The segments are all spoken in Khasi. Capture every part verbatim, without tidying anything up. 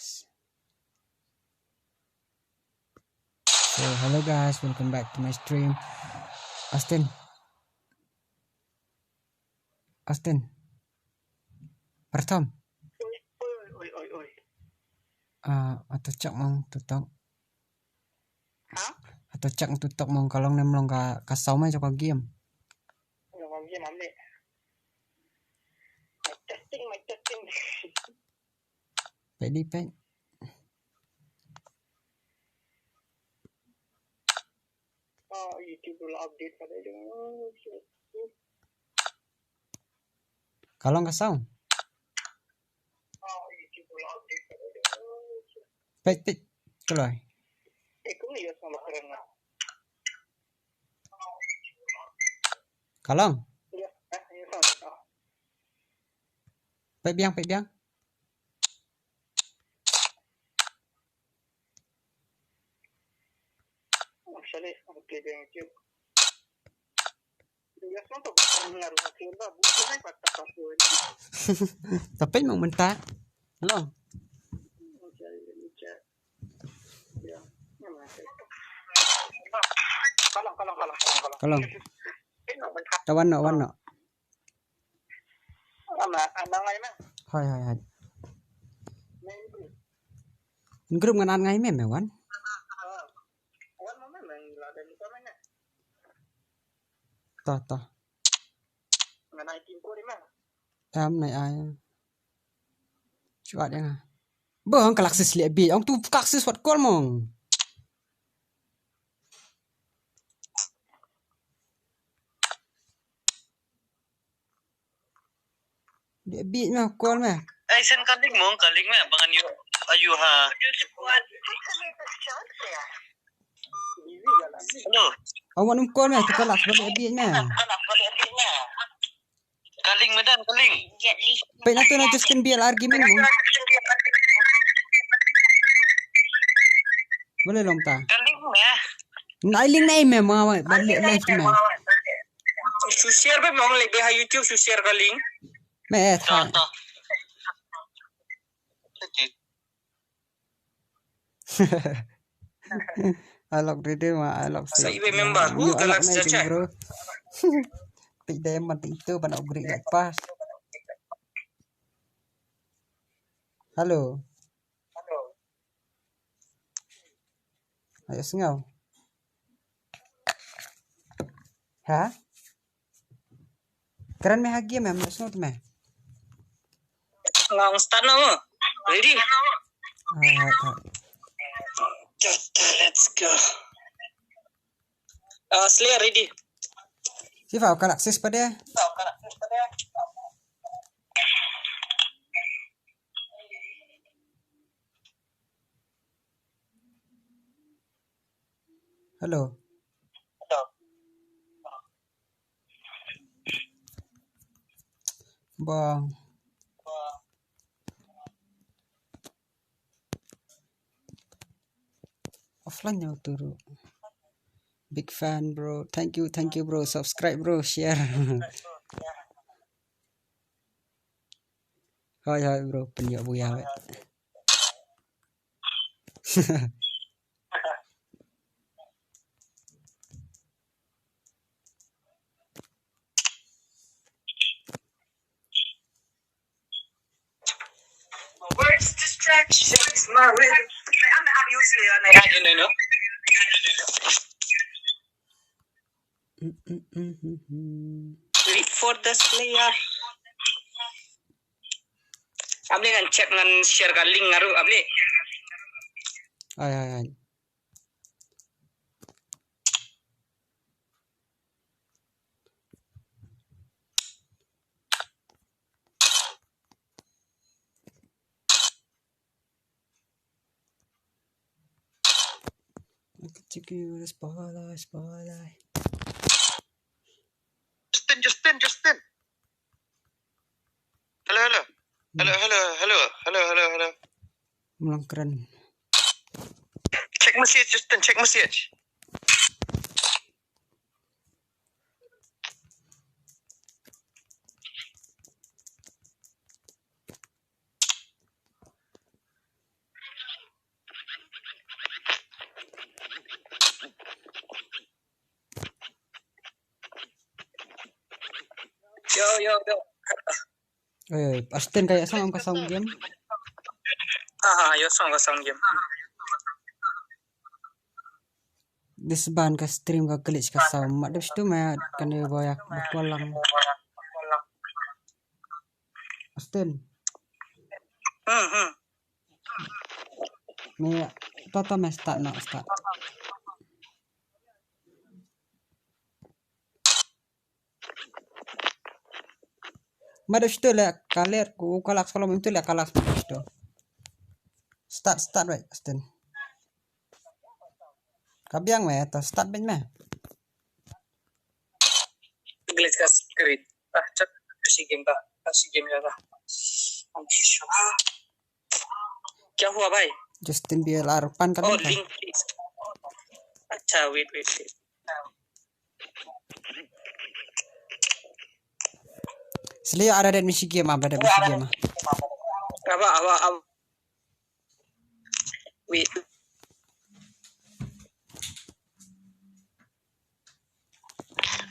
So, hello guys, welcome back to my stream. Austin. Austin. Pratham. Oi, oi, oi, oi. Ah, ato check mong tutok. Ha? Ato check mong tutok mong ka long ne em long ka, ka saw mai jong ka game. Jong ka game am ne. Mic testing, mic testing. Peit di, peit. Oh, YouTube la update ka dei. Ka long ka saw. Peit, peit. Kloi. Ka long. Peit biang, peit biang. Tapi mong mynta. Hello. Ka long. Ta wan noh, wan noh. Hoi, hoi, hoi. Group ngan add ngai me, me wan. To, to. Em, nai ai. Shu add ïa nga. Ba, ong ka Lexus leh bit. Ong tu ka Lexus wat call mong. Leh bit me, call me. Ai, send ka link mong, ka link me, ba ngan ïoh, ayu ha. Hello. Ong wat nym call me, tu ka Lexus ba leh bit me. Ka link madan, ka link. Peit na tu na Justin B L R Gaming mong. Balei lom ta? Ka link me. Nai link nai me ma, ba leh live tu me. Shu share ba mong, leh ba ha YouTube shu share ka link. Me, eh, tha. Alok dede ma, alok sa ibe member. Yu, alok nai ding, bro. Pik dai man ting tu ban upgrade lek pas. Hello. Ayo sngew. Ha? Kren me ha game em, sngew te me. Nga ong start noh mo. Ready? Alright, alright. Let's go. Uh, Slayer ready. Sifa, ka Lexus pat de. Hello. Bang. Offline ïa u tu ruh. Big fan, bro. Thank you, thank you, bro. Subscribe, bro. Share. Hoi, hoi, bro. Pynïoh buya wei. Words distractions, my way. Ready for the Slayer. Ap ni ngan check ngan share ka link nga ruh, ap ni. Ai, ai, ai. Justin, Justin, Justin. Hello, hello. Hello, hello, hello, hello, hello, hello. Mlong kren. Check message, Justin, check message. Yo, yo, yo. Oi, oi, Aston ka ïa song ka sound game. Aha, ïa song ka sound game. Disband ka stream ka glitch ka sound. Mat dep stu ma kan ïa boya ba kolang. Aston. Hmm, hmm. Me, to, to, me start na, start. Madu stu le kaler ku kalak salom itu le kalak stu. Start, start, wait, Aston. Ka biang me, to start ben me. Glitch ka screen. Ah, chat. Ka si game ka. Ka si game ya ka. Anti shwa. Kya hua, bhai? Justin B L R pan ka Oh, link, please. Acha, wait, wait, wait. Sli ada dat misi game, ada dat misi game. Aba, aba, aba. Wait.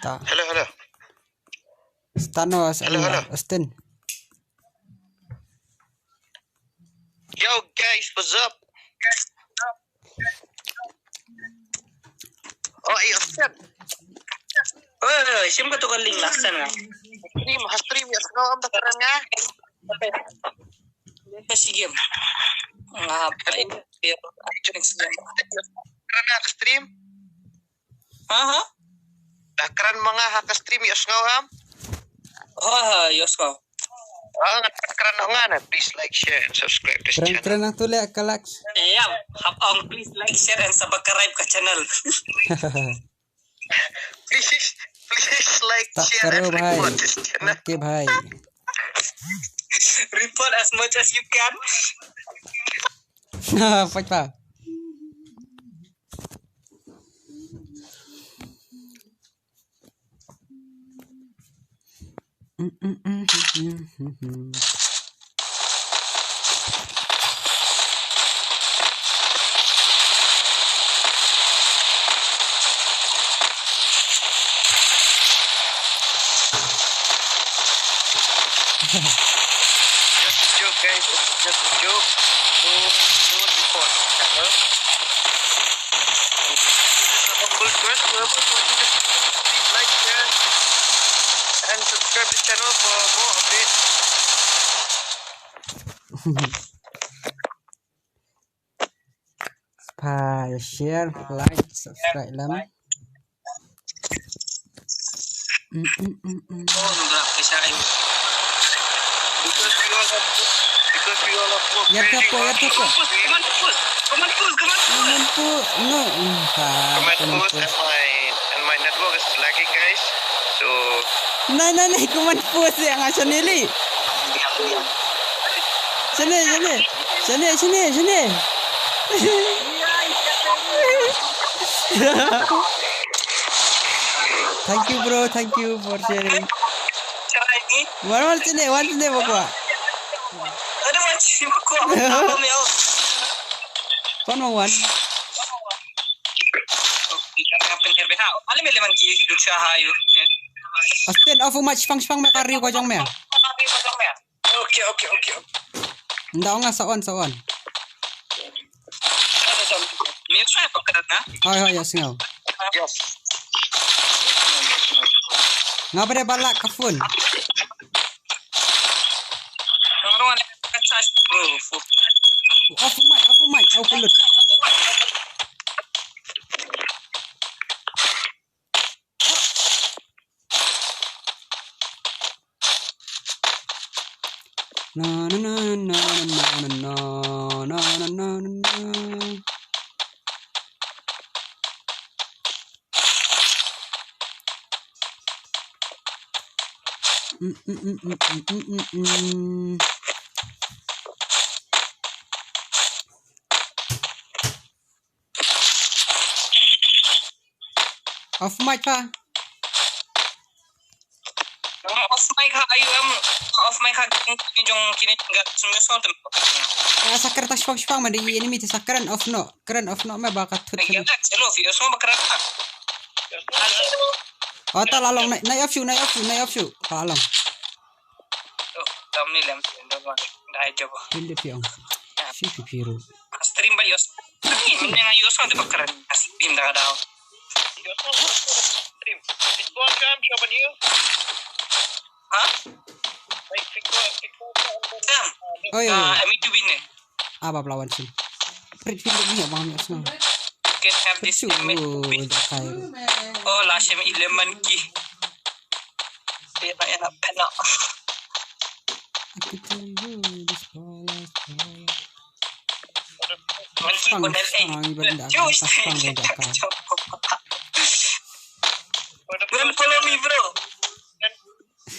Ta. Hello, hello. Stano as Hello, hello. Aston. Yo, guys, what's up? Oh, iya, Aston. Oh, iya, iya, sim ka tukar link lah, Aston, ah. Stream, ha stream ya, sengau am tak keren ya? Apa si game? Ngapain? Biar ayo next game. Keren ya, stream? Aha. Dah keren manga ha ka stream ya sngau am? Ha ha, ya sngau. Ah, keren ngan. Please like, share and subscribe this Keren channel. Keren tu le kalak. Ya, hap ong please like, share and subscribe ka channel. Please, please like, share and report this channel. Okay, bhai. Report as much as you can. Fight pa. Just a joke, guys. It's just a joke. Don't, don't report the channel. And this is a humble request. Whoever is watching this video, please like, share, and subscribe the channel for more updates. Spy, share, like, subscribe lam. Mm, mm, mm, mm. Because we all have, because we all have work. Ya, crazy tapo, ya, work. Tapo. Come on, push, come on, push, come on, push, come on, push. Come on, push. No, mm, ha, come on, push, come on, push. And my, and my network is lagging, guys. So. Nai, nai, nai, come on, push, ya, nga Chaneli. Chaneli, Chaneli. Chaneli, Chaneli, Chaneli. Thank you, bro. Thank you for sharing. Wan, wan sini, wan sini, bakwa. Wan, wan, wan. Aston, off mic, shipang, shipang, me ka riu ka jong me. Okay, okay, okay, okay. Nda ong nga sa on, sa on. Hoi, hoi, ya sngewbha. Yes. Nga bret ba lak ka phone. Off mic, off mic, off mic. Na, na, na. Mm, mm, mm. Off mic ha. Off mic ha, ayu em, off mic ha, kini jong, kini jong, ga sum song tem. Ya, sa kren ta shipang shipang ma di enemy te sa kren off no, kren off no me ba ka thut. Ya, hello, video song ba kren ha. Oh, ta la long, nai, nai off shu, nai off shu, nai off shu. Ta la long. Tam ni lem sien don wan dai jabo. Pin de piang. Si pi piru. Stream ba yos. Ni men yang yos kan de bakran. Stream da da. Stream. Bitcoin jam siapa ni? Ha? Baik, Victor, Victor, Victor. Sam. Oi, oi. Ah, M E two bin ni. Ah, ba pelawan sim. Prit pit ni ya bang ya semua. Can have this M E two bin. Oh, last M eleven ki. Dia nak, nak pena. Aku tunggu di sekolah, sekolah. Monkey pang, model A. Pang, ibarat dah, pang, dah, dah. Don't follow me, bro.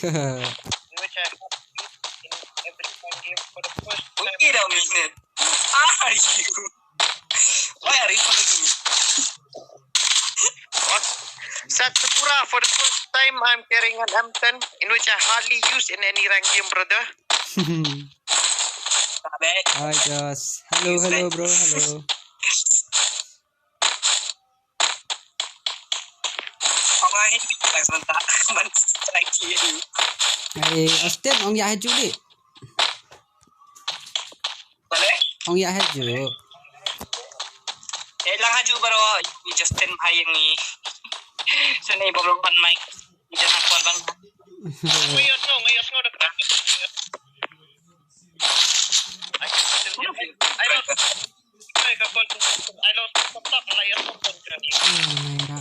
Which I have used in every game for the first time. Wait a minute. Are you? Why are you following me? What? Satsukura, for the first time, I'm carrying an M ten, in which I hardly use in any rank game, brother. Hi, Josh. Hello, hello, bro. Hello. Ong ai, Austin, ong ïa haju dih. Ong ïa haju. Eh, lang haju baroh, Justin hai yang ni. Sini bawa pan mic. Jangan kuat bang.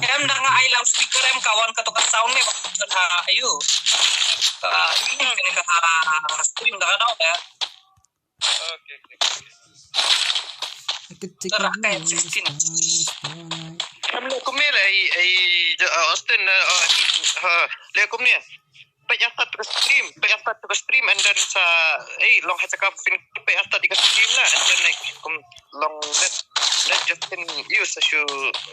Em da nga ai loudspeaker em ka wan kato ka sound ne ba ka ha ayu. Ka ini ka ha stream da ka dau ya. Terak ka M sixteen. Em le kumne le ai ai Austin le kumne. Peit ïa start ka stream, peit ïa start ka stream and then sa, eh, long ha ka pin, peit ïa start ka stream la and then like kum long let let Justin use sa shu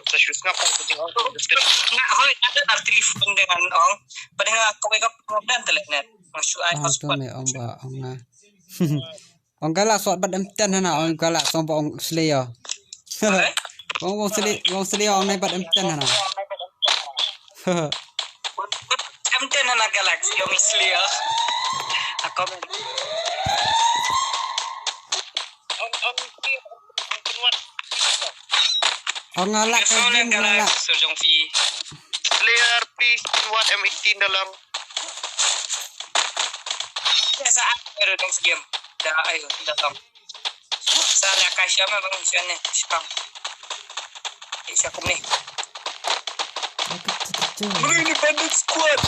sa shu sngap ka jingong Justin. Nga hoi nga da ar telefon dengan ong. Padahal kawei ka problem telet net. Nga shu ai hotspot. Ong ba ong na. Ong ka la sot bad M ten hana, ong ka la song ba ong Slayer. Ong ong Slayer, ong Slayer ong nai bad M ten hana. M ten hana Galaxy ong Slayer. Ako men. Ong ong Ong ngalak ka game ngalak. Slayer please what M eighteen dalam. Biasa aku baru next game. Dah ayo datang. Sa la ka sha ma bang sha ne shpang. Sha kumne. Mana ini bandit squad?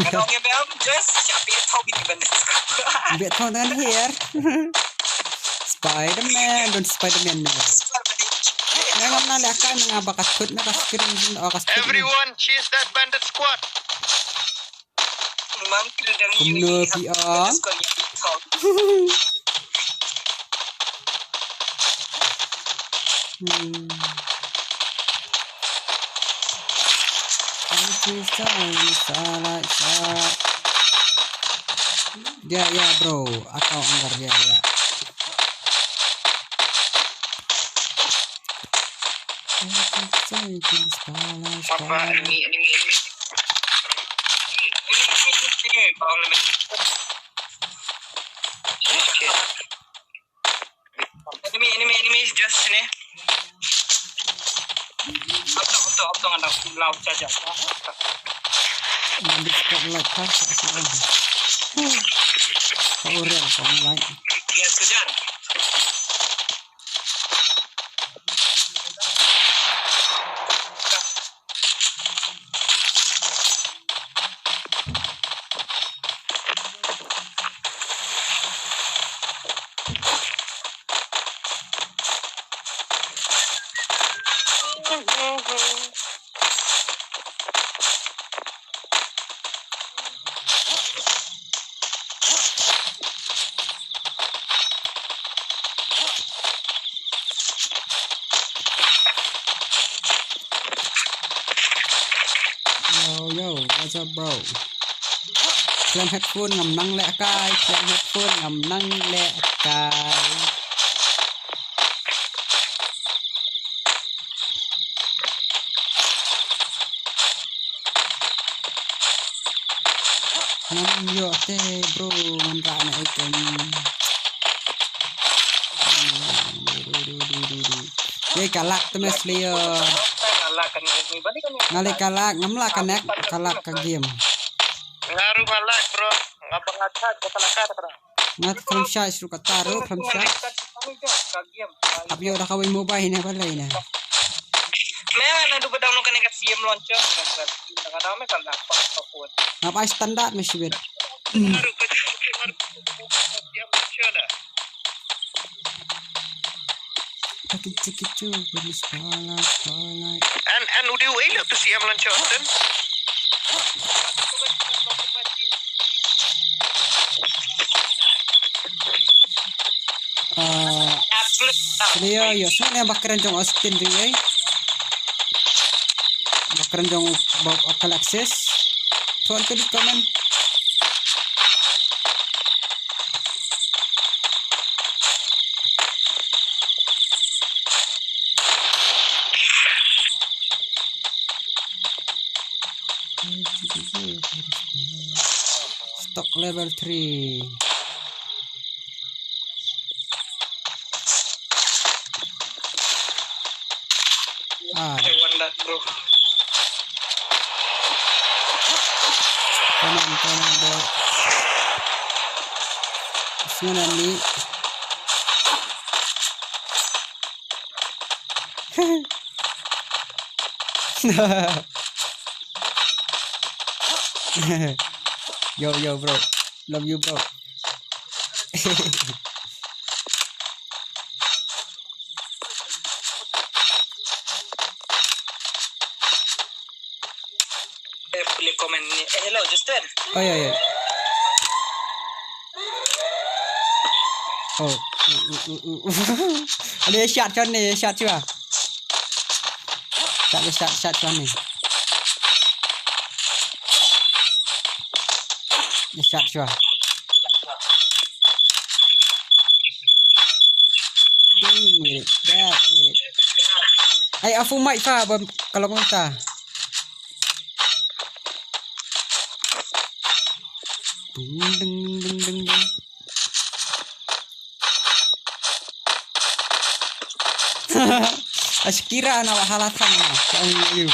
Kalau nge bel just sha pi tau bini bandit squad. Bit tau dengan here. Spider-Man, don Spider-Man ni. Nang ngam na la ka nang ba ka tut na ka screen, oh, ka screen. Everyone chase that bandit squad. Kumno phi ong? Hmm. Yeah, yeah, bro. Atau anggar, yeah, yeah. Papa, enemy, enemy, enemy. Enemy, enemy, enemy, just sini. Up top, up top, up top, ada loud charger. Ngambil spotlight, ha? Kau real, kau light. Dia kejar. Yo, yo, what's up, bro? Klem headphone ngam nang leh kai, klem headphone ngam nang leh kai. Ngam ïoh te bro, ngam rah na item. Ye ka lak te me Slayer. Nga leh ka lak, ngam lah connect, ka lak ka game. Nga ruh nga lak bro. Nga ba nga chat ba ka lak ka bro. Nga khlem shai shuh kata ruh, khlem shai. Hap ïoh da kawei mobile ne balei ne. Me nga na du ba download kane ka C M launcher. Nga download ka na phone. Nga bai standard me shibit. Kichu kichu, beri spotlight, spotlight. An an udi u ei le tu C M launcher Austin. Ah, Slayer, ïoh sngewbha ba kren jong Austin jong ei. Ba kren jong ba Kalaksis. Tuan tu di komen. Stock level three. Ah. I want that, bro. Come on, come on, bro. Sngewbha ni. Yo, yo, bro. Love you, bro. Eh, boleh komen ni. Eh, hello, Justin. Oh, ya, ya. Oh. Ada shot kan ni, shot cuba. Shot, shot, shot cuba ni. Ya, shot cuba. Ding, mirip, dah, mirip. Ai, afu mic fa, bam, kalau kau minta. Ding, ding, ding, ding, ding. Shakira na wahala tang na. Tang you.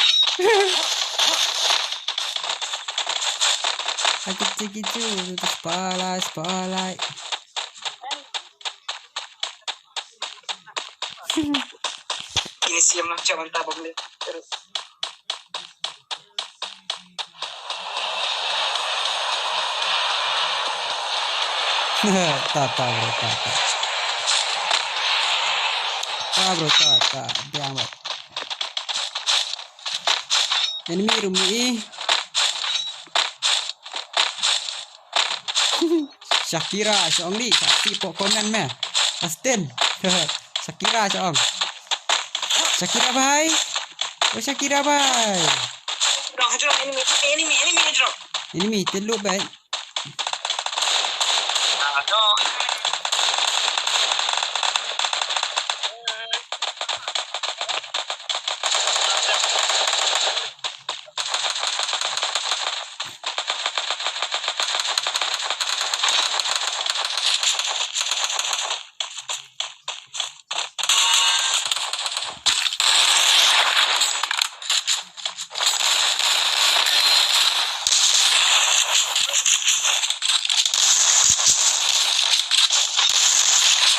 Sakit, sakit tu, tu spotlight, spotlight. Ini siam lah, macam mantap boleh. Terus. Ta, ta, bro, ta, ta. Ta, bro, ta, ta. Diang, bro. Enemy room ni. Shakira, Shongli, Shakti, pok komen me. Austin. Shakira, Shong. Shakira bhai. Oh, Shakira bhai. Dong, hajrong, enemy, enemy, enemy, hajrong. Enemy, tilu bhai. Ah, no.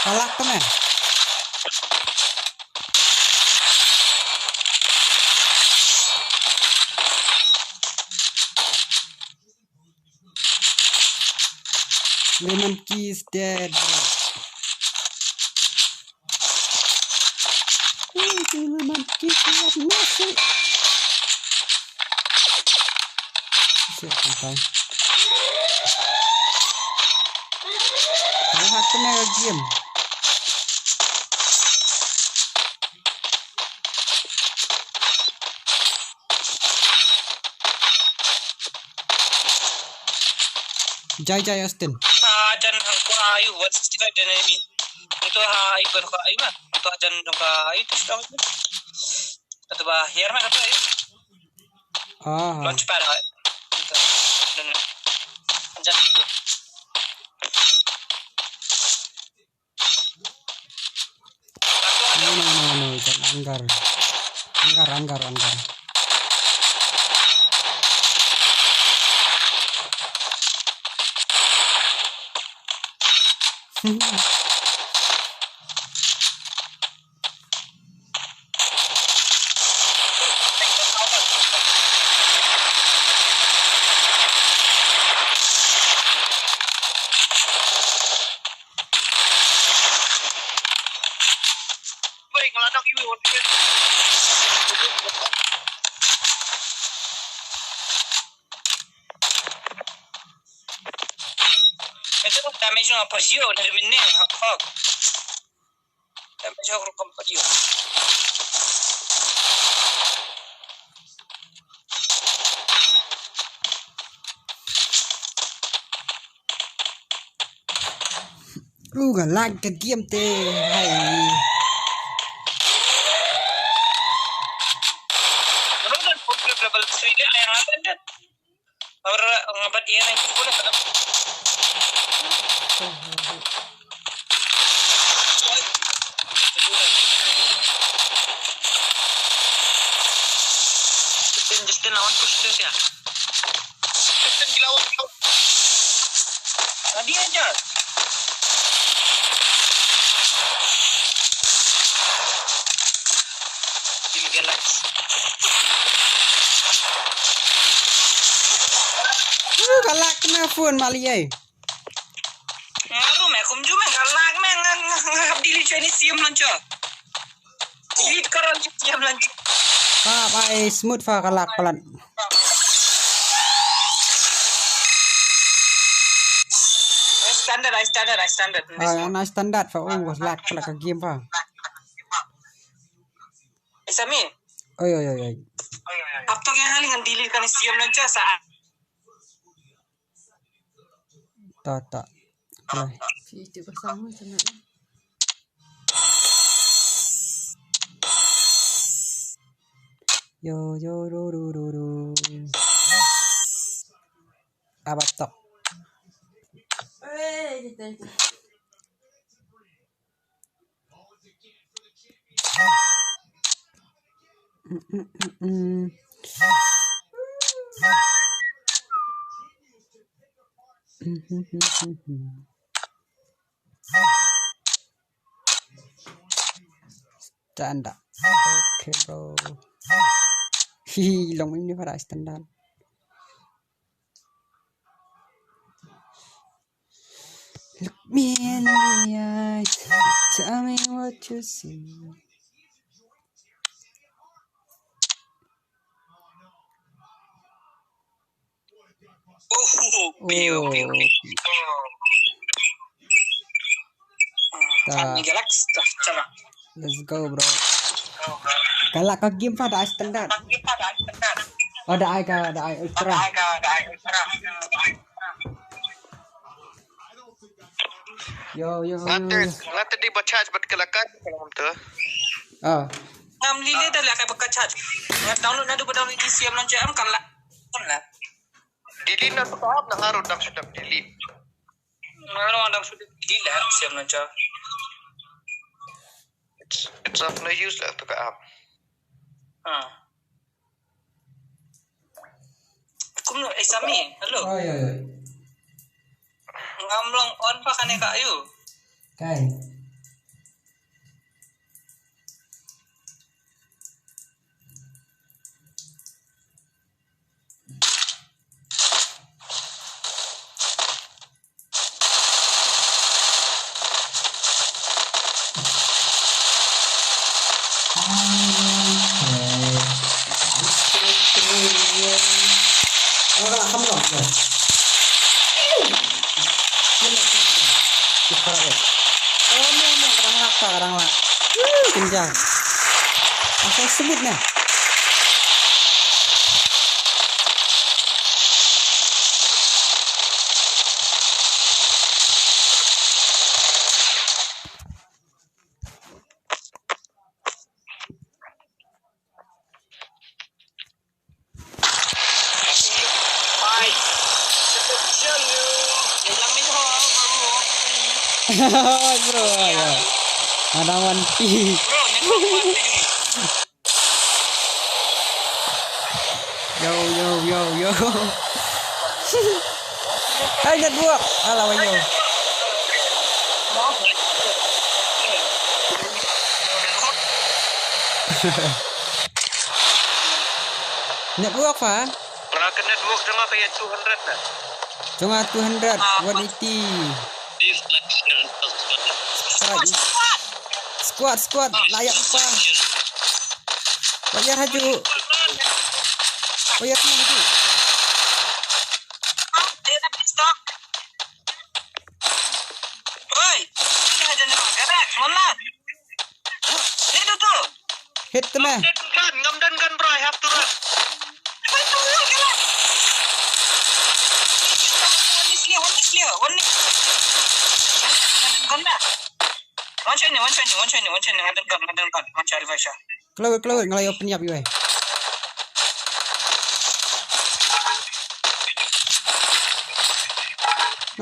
Palak tu, man. Lemon Key is dead, bro. Lemon Key, you have mercy. Shit, I'm fine. What happened to the game? Jai, jai, Austin. Ah, jan hangko ayu, one sixty-five jan enemy. Itu ha, ayu, kan ko ayu mah. Itu jan hangko ayu, tu sudah. Atau bah, here mah, atau ayu. Ah. Launch pad, ah. Itu. Dan No, no, no, no, it's an anger. Anger, anger, anger. Ito damage nga pa siyo na rin ne hok. Damage hok rukom pa siyo. Ruga lag ka game te. Hai. Ruga football level three le ayang aban dan. Ora ngabat ia nang pula kada. Justin, Justin lawan push tu sia. Justin dilawan. Tadi aja. Gila, gila. Uh, galak kena phone mali ai. Ngaru me kumju me galak me nga nga nga hap dili chwe ni siam lancho. Delete karon siam lancho. Pa bai smooth fa galak palat. Standard, I standard, I standard. Ah, na standard fa. Oh, was lag pala ka game fa. Isami. Oi, oi, oi, oi. Apto ke hali ngan delete kan siam lancho sa. Ta ta. Play. Itu pasang sana. Yo yo ru ru ru ru. Abatok. Standard. Okay, bro. Hi, long ini para standard. Look me in the eyes. Tell me what you see. Oh, okay, okay, okay. Ta. Ani galak, ta, ta. Let's go, bro. Galak ka game fa da ai standard. Oh, da ai ka, da ai ultra. Yo, yo, yo, yo. Ngate, ngate di ba charge bat kala ka kalam tu. Ah. Ngam lile da la ka ba ka charge. Nga download na du ba download di siam lan jam kala. Kon la. Delete na tu ka app na ngaru dang sudah delete. Ngaru dang sudah delete la siam lan jam. It's, it's of no use la tu ka app. Ah. Kumno, eh, Sami, hello. Oi, oi, oi. Ngam long on pa kane ka ayu. Kai. Kinja. Asal sebut nah. Bro, ya. Ada One Piece. Bro, network kuat tu. Yo, yo, yo, yo. Hai, network. Alah, wah, yo. Network, Fa? Nga ka network jong nga ka ïa two hundred na. Jong nga two hundred, one eighty. Squad, squad, squad, la ïa pa. Wayar haju. Wayar haju. Oi, ini haja ni, gerak, semangat. Ini tu tu. Hit tu meh. Ngam don gun, ngam don gun, bro, I have to run. Apa itu? Gerak. One is clear, one is clear, one is clear. One shot ni, one shot ni, one shot ni, one shot ni, ngam don gun, ngam don gun, one shot revive shot. Kloi, kloi, nga la ïoh pynïap ïa u.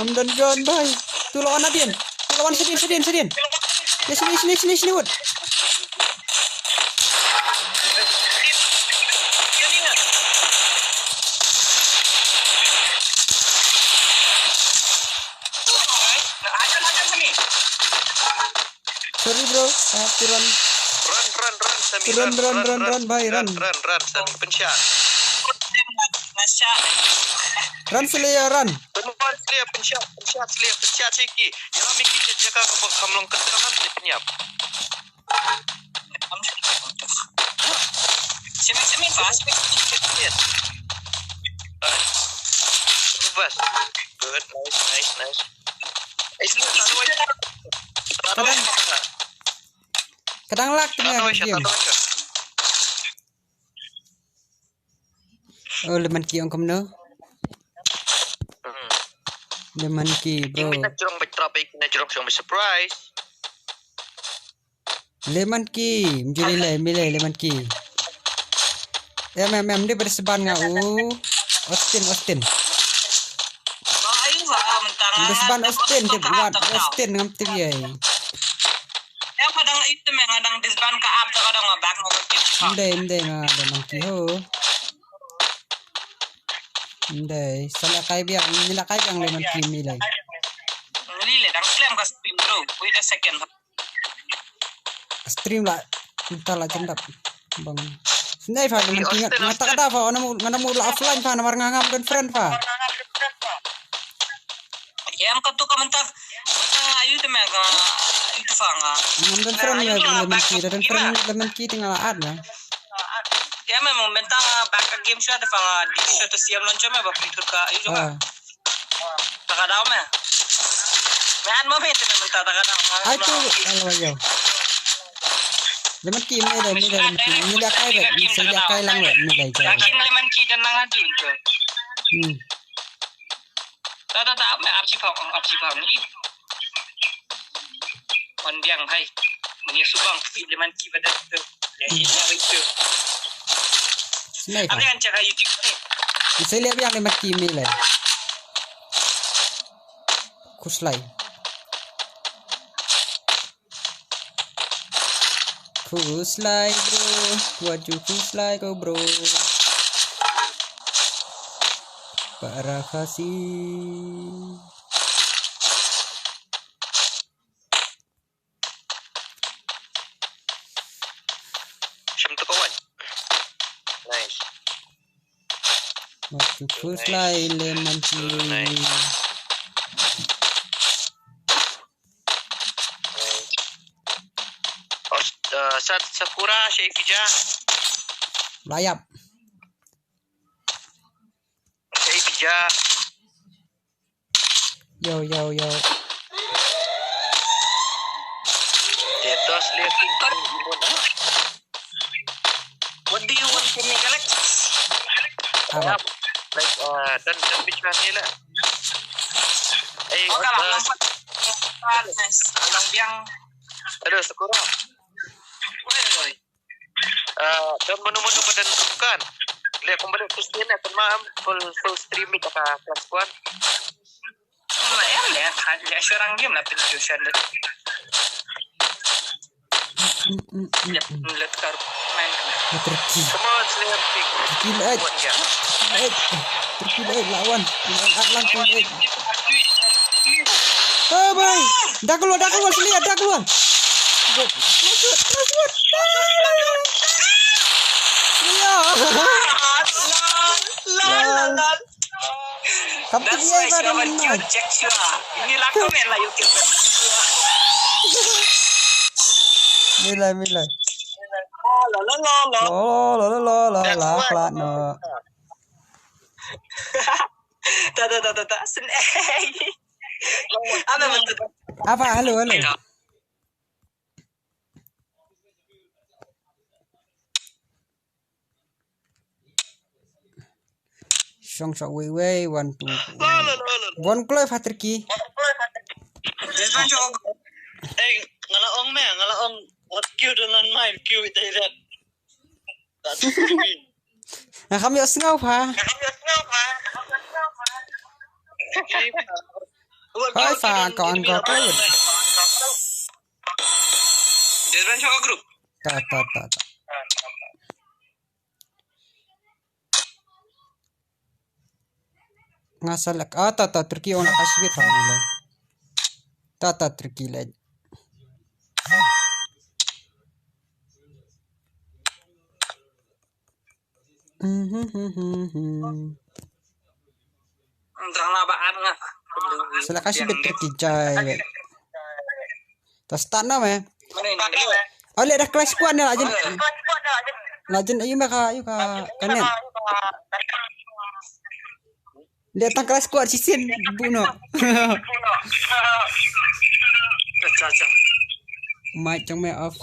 Ngam don gun, bhai. Tu lawan hadien. Tu lawan, sha dien, sha dien, sha dien. Ïa, sini, sini, sini, sini, wut. Sorry, bro. I have to run. Run, run, run, Sami, run, run, run, run, run, bhai, run, run, run, run, Sami, pynshah. Run, Slayer, run. Run, run, Slayer, pynshah, pynshah, Slayer, pynshah, Slayer ki. Ïa, Mickey, check jaka ka bok kam long kata, run, Slayer, pynïap. Sami, Sami, fast. Good, nice, nice, nice. Kadang, kadang lag tengah game. Oh, Lemon Key ong kumno? Lemon Key, bro. Lemon Key, mjuli lei, mjuli lei, Lemon Key. Em, em, em, dei ba dei sban nga u. Austin, Austin. Dei sban Austin, dei wat Austin ngam tip ïa. Em, nga dang ïa te me, nga dang disband ka app, te ka dang nga back, nga back. Em dei, em dei, nga dei Lemon Key ho. Em dei, sa la kai biang, ni la kai biang Lemon Key, mjuli lei. Mjuli lei, dang slem ka stream, bro. Wait a second. Stream la, mynta la jendap. Bang. Snai fa, Lemon Key, nga, nga tak da fa, nga na mu, nga na mu la offline fa, namar nga ngam don friend fa. Em, katu ka mynta, mynta ayu te me ka, ayu te fa nga. Ngam don friend me, Lemon Key, don friend Lemon Key te nga la add me. Em, em, mynta nga back ka game shuwa te fa nga, di shuwa te siam launcher me, ba pyntur ka, ayu jong nga. Ah. Ta ka daw me. Me an mo me te me mynta ta ka daw. Ai tu, alo yo. Lemon Key, mjuli lei, mjuli lei, mjuli lei, kai lei, mjuli lei, kai lang lei, mjuli lei, kai. Kin Lemon Key dan nang adu tu. Hmm. Ta, ta, ta, me R G pha, R G pha ni. Wan biang hai. Mani subang, Lemon Key pada tu. Ïa, ïa, ïa, ïa. Snai fa. Apa yang cara YouTube ni? Mjuli lei biang Lemon Key, mjuli lei. Khuslai. Khuslai, bro. Wat ju khuslai ko, bro. Para Khasi. Shim tu kawan. Nice. Wat ju khuslai, Lemon Key. Nice. Nice. Os-, uh, Sat Sakura, Shaifija. Layap. Shaifija. Yo, yo, yo. What do you want from me, Galax? Apa? Like, uh, dan, dan bicara ni lah. Eh, oh, kalau uh, nampak. Alang biang. Aduh, Sakura. Oi, oi. Uh, dan menu-menu badan bukan. Lihat kembali ke sini, kan, maaf, full, full stream ni kata kelas kuan. Ya, ya, seorang game lah, pilih Joshua. Let, let kar main. Turki. Come on, Slayer King. Turki leh. What, yeah? Turki leh. Turki leh, lawan. Lawan Atlang Turki leh. Oh, boy. Dah keluar, dah keluar, Slayer, dah keluar. Go. Keluar, keluar, keluar. Slayer. Lol, lol, lol, lol. Kapten. That's why siapa menang? Check siapa. Inilah komen lah YouTube. Milai, milai. Oh, la, la, la, la. Oh, la, la, la, la, la, la, no. Ta, ta, ta, ta, ta. Sen-, eh. Apa betul? Apa? Halo, halo. Shong shong wei wei, one, two, one. One kloi fa Turki. Hey, nga la ong me, nga la ong, wat kiew don lan mai, kiew ita irat. Nga kham ïohsngew pha. Hoi pha, ka on ka kut. Just ban shoh group. Ta, ta, ta, ta. Nga select. Ah, ta, ta, Turki ong la ka shibit pha ni le. Ta, ta, Turki le. Selection bit Turki jai. Ta start na me. Oh, le dah clash squad na, la jin. La jin, ayu me ka, ayu ka, kanen. Dia tang clash squad shisien buno. Acha, acha. Mic jong me off.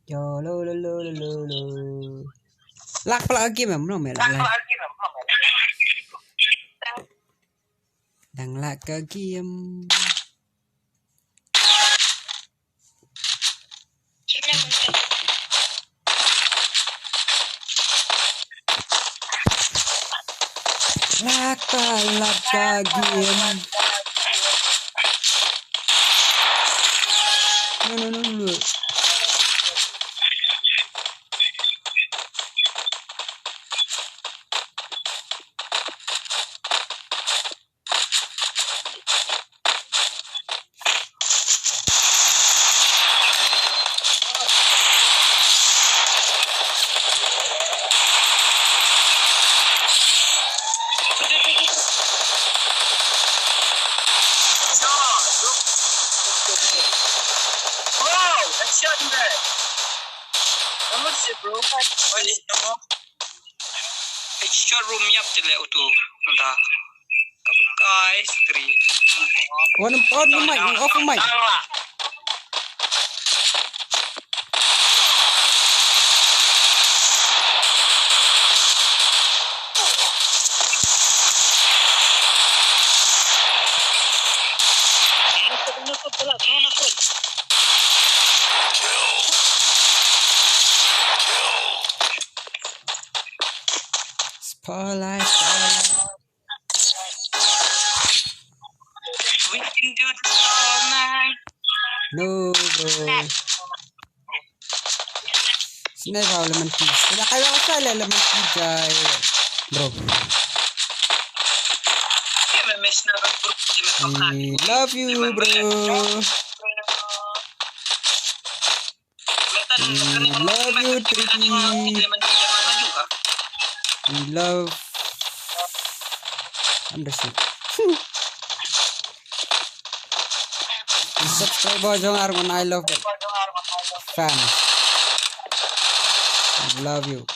Yo, lo, lo, lo. Lak pala ka game em, no me lak. Dang lak ka game. Lak ka, lak ka game. No, no, no, no. Wow, headshot, man. How much is it, bro? What is it, bro? Headshot room yap tele utu. Nta. Guys, three. One, on mic, off mic. Spotlight, spotlight. We can do this all night. No, bro. Sniper lemon tea. Sila kayo ka sa lemon tea, jai. Bro. We love you, bro. We love you, Tricky. We love. Undershoot. Subscriber jong ar ngon I love that fan. Love you.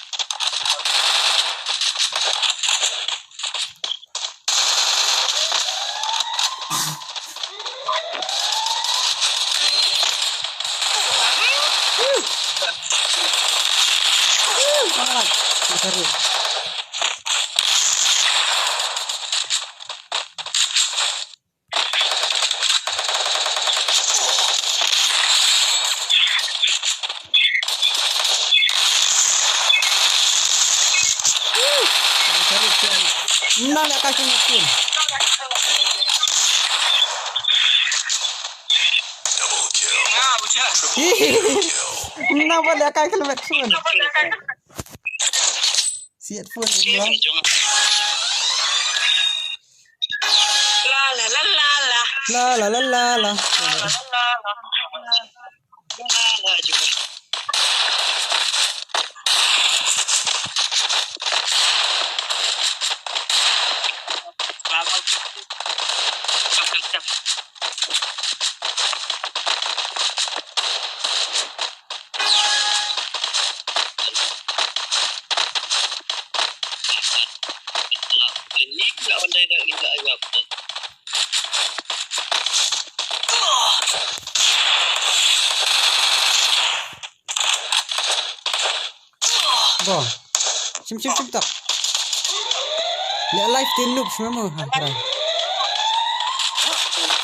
Nang lehkai khlem met phone. Nang ba lehkai khlem met phone. Siat phone ni. La la la la la. La la la la la. La la la la. Go. Shim shim shim tak. Le live tin noob shim mo ha kara.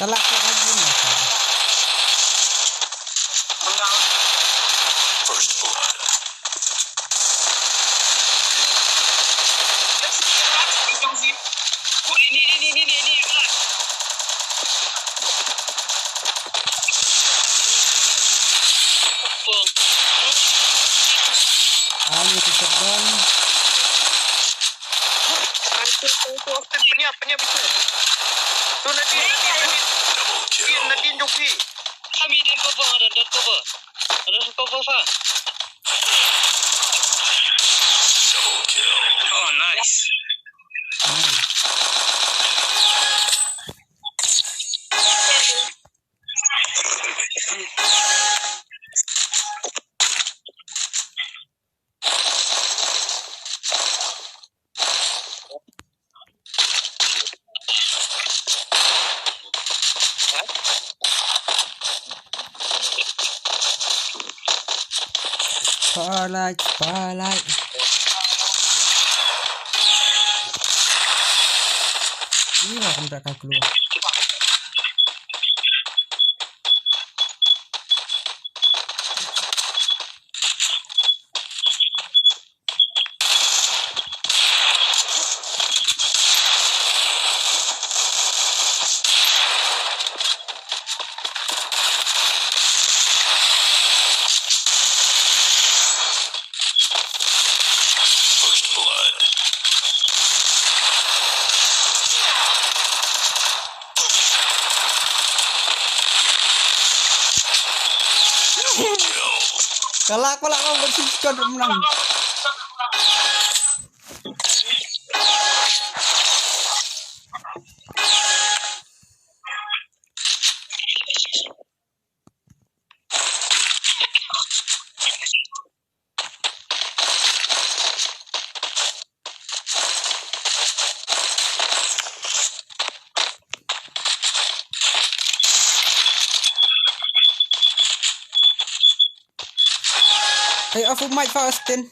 Talak ke lagi ni. First blood. Ani tu shotgun. Penyap, penyap itu. Tu Nadine, Nadine, Nadine. Nadine, Nadine jong phi. Kami dan cover, dan, dan cover. Dan cover fa. Oh, nice. Spotlight, spotlight. Ih, lah, kumta ka keluar. First blood. Kalah, kalah, kalah, bersih, kan, menang. Hey, off mic first, then.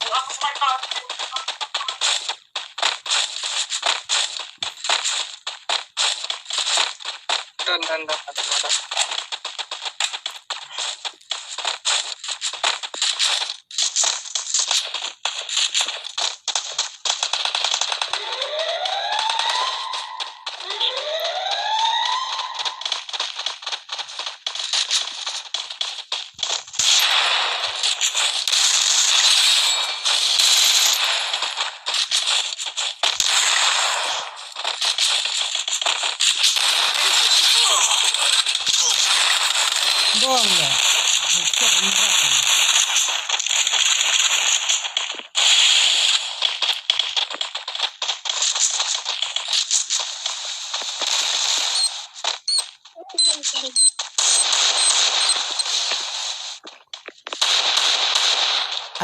Done, done, done, done, done. Bong ya. Headshot, ini berapa?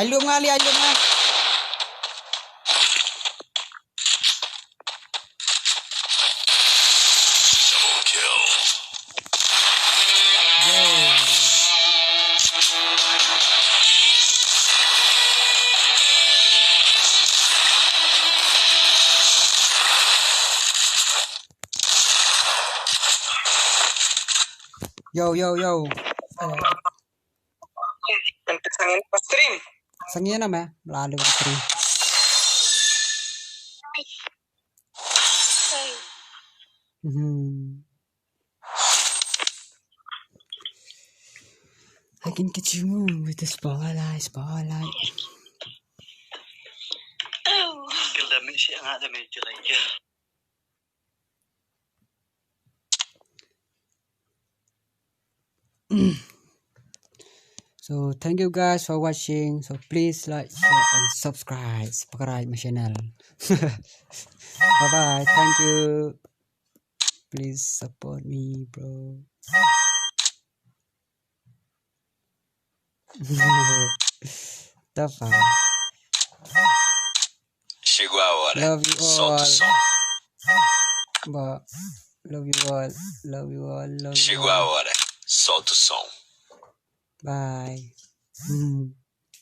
Ai lum nga li, ai lum nga. Yo, yo, yo. Eh. Kan sangin pas stream. Sangin ama, lalu stream. Mhm. I can catch you with the spotlight, spotlight. So thank you guys for watching. So please like, share and subscribe. Subscribe my channel. Bye bye. Thank you. Please support me, bro. Tough, ah. Love you all. But love you all. Love you all. Love you all. Bye. Hmm.